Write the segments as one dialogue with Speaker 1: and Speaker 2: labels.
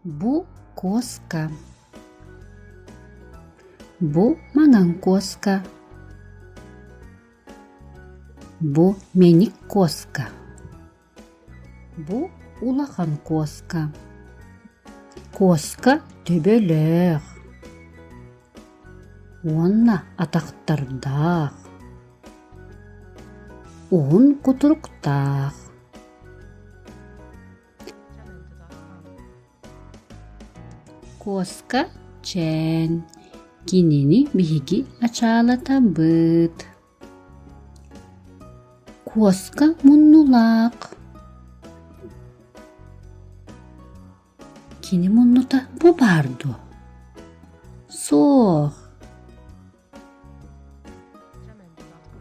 Speaker 1: Бу куоска. Бу маҥан куоска. Бу мэник куоска. Бу улахан куоска. Куоска төбөлөөх уонна атахтардаах, уһун кутуруктаах. Куоска чээн, кинини биһиги ачаалатабыт. Куоска муннулаах. Кини муннута бу баар дуо? Суох.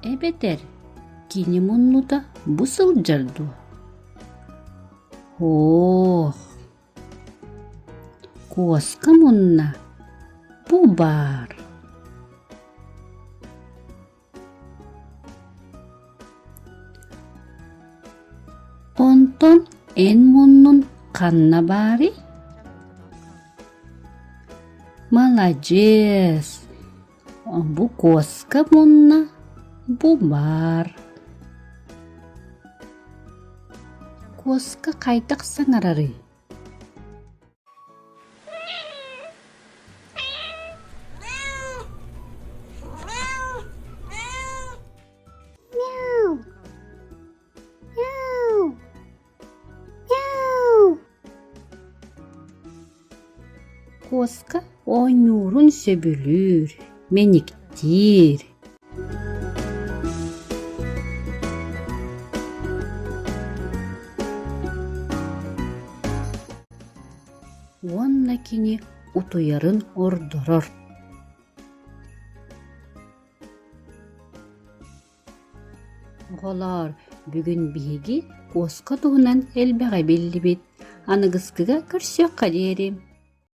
Speaker 1: Эбэтэр кини муннута бу сылдьар дуо? Һоох. Куоска мунна бу баар. Онтон эн муннун ханна баарый? Маладьыас! Бу куоска мунна бу баар. Куоска хайдах саҥарарый?
Speaker 2: Мяу! Мяу! Мяу!
Speaker 1: Куоска оонньуурун сөбүлүүр, мэниктиир. Уонна кини утуйарын ордорор. Оҕолоор, бүгүн биһиги куоска туһунан элбэҕи биллибит. Аныгыскыга көрсүөххэ диэри.